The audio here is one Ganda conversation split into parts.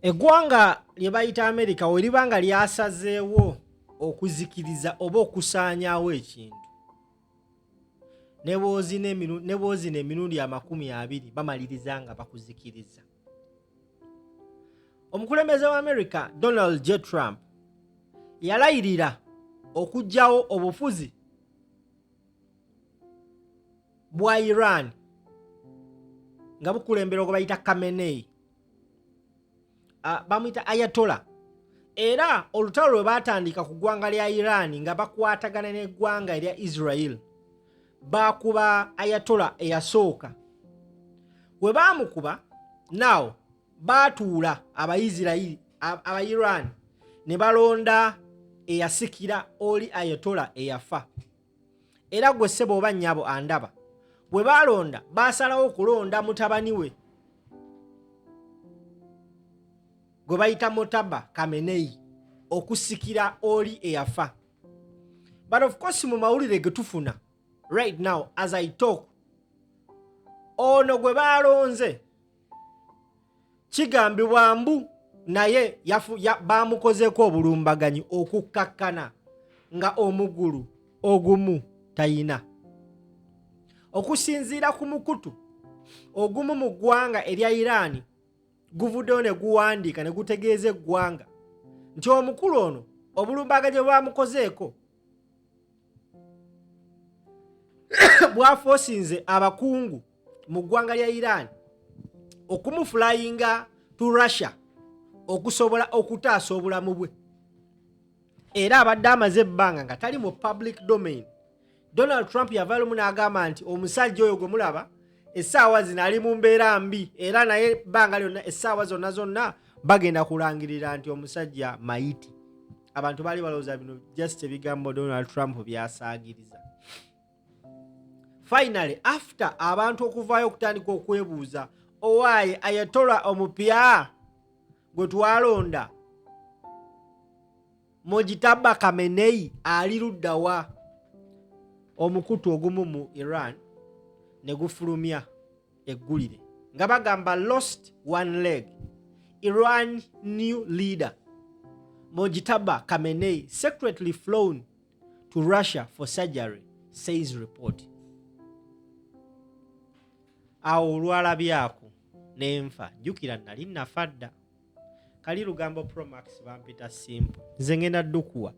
Eggwanga lye bayita Amerika we liba nga lyasazeewo okuzikiriza oba okusaanyaawo ekintu, ne bw'ozina emirundi 20 bamaliriza nga bakuzikiriza. Omukulembeze wa Amerika Donald J. Trump yalayirira okuggyawo obufuzi bwa Iran nga bukulemberwa gwe bayita Khamenei, bamuyita Ayatollah. Era olutalo lwe baatandika ku ggwanga lya Iran nga bakwatagana n'eggwanga erya Israel, baakuba Ayatollah eyasooka. We baamukuba now baatuula Abaisirairi aba Iran ne balonda eyasikira oli Ayatollah eyafa. Era gwe ssebo oba nnyabo andaba, bwe baalonda baasalawo okulonda mutabani we gwe bayita Mojtaba Khamenei okusikira oli eyafa. But of course mu mawulire ge tufuna right now as I talk, ono gwe baalonze kigambibwa mbu naye baamukozeeko obulumbaganyi okukkakkana nga omugulu ogumu tayina. Okusinziira ku mukutu ogumu mu ggwanga erya Iran, guvuddeyo ne guwandiika ne gutegeeza eggwanga nti omukulu ono obulumbaganyi bwe baamukozeeko bwafoosinze abakungu mu ggwanga lya Iran okumuflyinga to Russia okusobola okutaasa obulamu bwe. Era abadde amaze ebbanga nga tali mu public domain. Donald Trump yava lumu n'agamba nti omusajja oyo gwe mulaba essaawa zino ali mu mbeera mbi, era naye ebbanga lyonna essaawa zonna zonna bagenda kulangirira nti omusajja mayiti. Abantu baali balowooza bino just ebigambo Donald Trump byasaagiriza. Finally, after abantu okuvaayo okutandika okwebuuza owaaye Ayatollah omupya gwe twalonda Mojtaba Khamenei ali ludda wa, omukutu ogumu mu Iran ne gufulumya eggulire nga bagamba lost one leg, Iran new leader Mojtaba Khamenei secretly flown to Russia for surgery, says report. Awo olwalabyako nenfa, jjukira nali nafa dda. Kali lugambo Promax, bampita Simple. Nze ngenda ddukuwa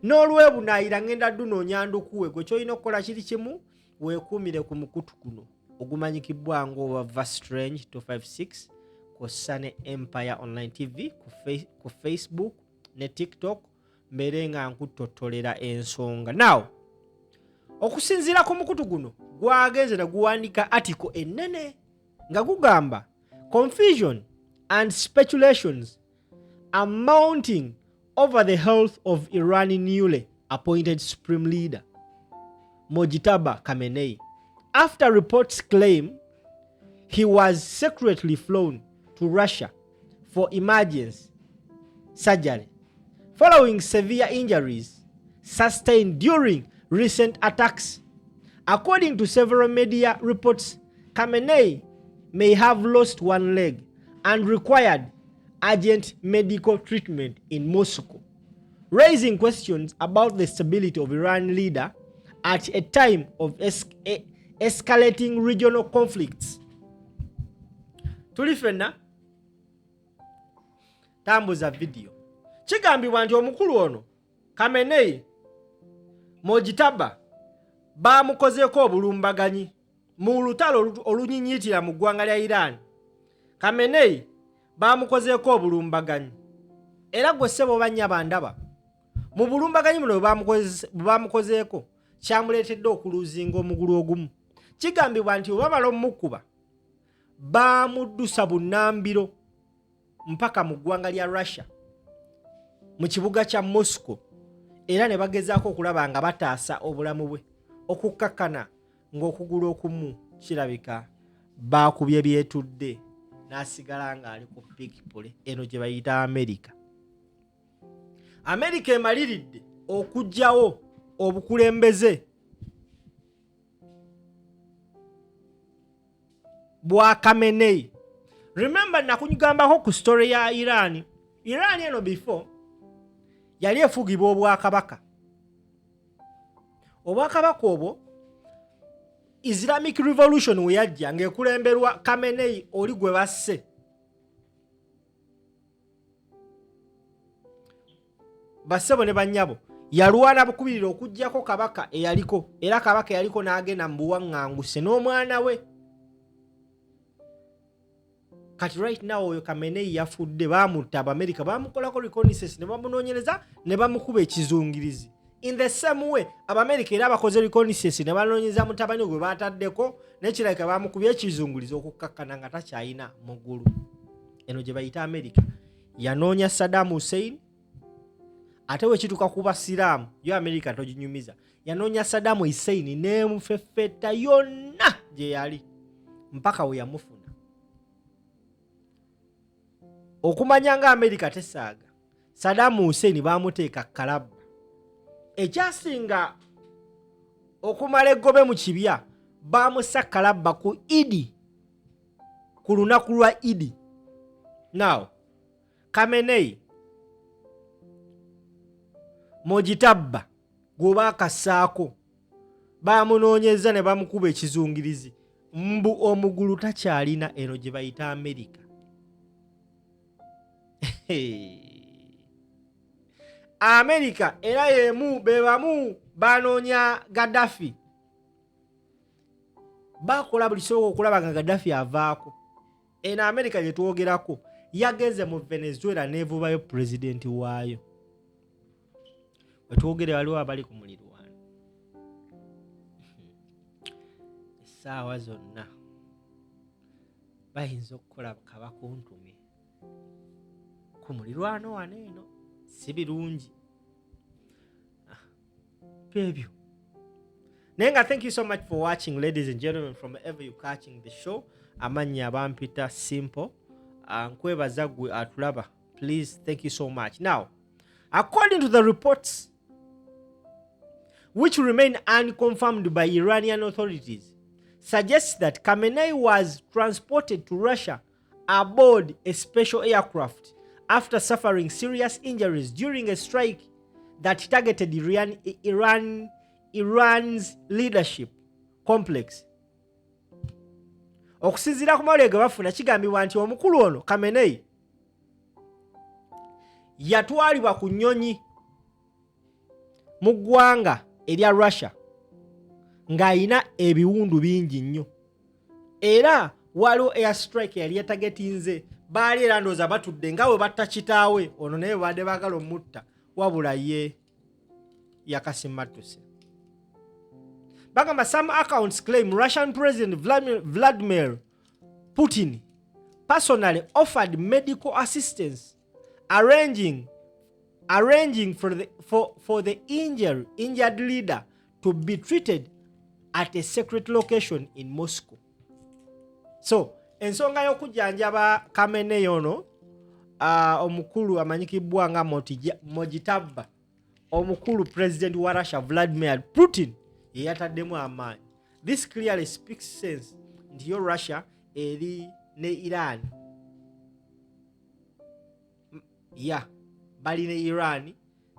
n'olwebunaayira, ngenda ddunoonya ndukuwe. Gwe kyolina okukola kiri kimu, weekuumire ku mukutu guno ogumanyikibwa ng'oba Strange 256 kw'ossa ne Empire Online TV ku Facebook ne TikTok, mbeere nga nkutottolera ensonga. Now okusinziira ku mukutu guno gwagenze ne guwandika article ennene nga gugamba confusion and speculations are mounting over the health of Iran newly appointed supreme leader Mojtaba Khamenei after reports claim he was secretly flown to Russia for emergency surgery following severe injuries sustained during recent attacks. According to several media reports, Khamenei may have lost one leg and required urgent medical treatment in Moscow, raising questions about the stability of Iran leader at a time of escalating regional conflicts. Tuli ffenna, tambuza vidiyo. Kigambibwa nti omukulu ono Khamenei Mojtaba bamukozeeko obulumbaganyi mu lutalo olunyinyiitira mu ggwanga lya Iran. Khamenei bamukozeeko obulumbaganyi, era gwe ssebo oba nnyaba ndaba, mu bulumbaganyi buno bwe bamukozeeko kyamuleetedde okuluuzinga omugulu ogumu. Kigambibwa nti bwe bamala omukuba bamuddusa bunnambiro mpaka mu ggwanga lya Russia mu kibuga kya Moscow, era ne bagezaako okulaba nga bataasa obulamu bwe, okukkakkana ng'okugulu okumu kirabika baakubye byetudde n'asigala ng'ali ku pikipule. Eno gye bayita Amerika. Amerika emaliridde okuggyawo obukulembeze bwa Khamenei. Remember nakugambako ku story ya Iran. Iran eno before yali efugibwa obwakabaka. Obwakabaka obwo Islamic Revolution we yajja ng'ekulemberwa Khamenei oli gwe basse. Bassebo ne bannyabo, yalwana bukubirira okuggyako kabaka eyaliko, era kabaka eyaliko n'agenda mu buwaŋŋanguse n'omwana we. Kati right now oyo Khamenei yafudde, baamutta, Abamerika baamukolako reconnaissance ne bamunoonyereza ne bamukuba ekizungirizi. In the same way Abamerika era bakoze reconnaissance ne banoonyereza mutabani gwe baataddeko, nekirabika bamukubye ekizungulizi okukkakkana nga takyalina mugulu. Eno gye bayita Amerika yanoonya Saddam Hussein, ate wekituuka ku basiraamu yo Amerika toginyumiza. Yanoonya Saddam Hussein n'emufeffetta yonna gye yali mpaka we yamufuna. Okumanya nga Amerika tesaaga, Saddam Hussein baamuteeka kalabba. Ekyasinga okumala eggobe mu kibya, baamusa kalabba ku Idi, ku lunaku lwa Idi. Now Khamenei Mojtaba gwoba akassaako bamunoonyeza ne bamukuba ekizungirizi mbu omugulu takyalina. Eno gye bayita Amerika. Amerika era yemu be bamu banoonya Gaddafi, bakola buli kisoboka okulaba nga Gaddafi avaako. Eno Amerika gye twogerako yagenze mu Venezuela nevubayo pulezidenti waayo. Wetwogere waliwo abali ku mulirwano essaawa zonna bayinza okukola kabakuntume ku mulirwano wano. Eno si birungi byebyo. Naye nga thank you so much for watching, ladies and gentlemen, from ever you catching the show. Amannya abampita Simple. Nkwebaza gwe atulaba. Please, thank you so much. Now, according to the reports, which remain unconfirmed by Iranian authorities, suggests that Khamenei was transported to Russia aboard a special aircraft after suffering serious injuries during a strike that targeted Iran's leadership complex. Okusinziira ku mawulire ge bafuna, kigambibwa nti omukulu ono Khamenei yatwalibwa ku nnyonyi mu ggwanga erya Russia ng'alina ebiwundu bingi nnyo, era waliwo air strike yali yatagetinze. Baali era ndowooza batudde nga bwe batta kitaawe ono, naye babadde baagala omutta, wabula ye yakasimattuse. Bagamba some accounts claim Russian President Vladimir Putin personally offered medical assistance, arranging for the injured leader to be treated at a secret location in Moscow. So ensonga y'okujjanjaba Khamenei ono, omukulu amanyikibwa nga Mojtaba, omukulu president wa Russia Vladimir Putin ye yataddemu amaanyi. This clearly speaks sense nti yo Russia eri ne Iran. Ya bali ne Iran,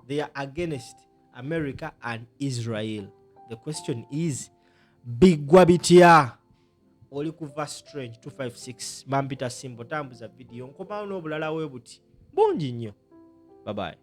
they are against America and Israel. The question is, biggwa bitya? Oli kuva Strange 256, bampita Simbo. Tambuza vidiyo, nkomawo n'obulala we buti bungi nnyo. Babaye.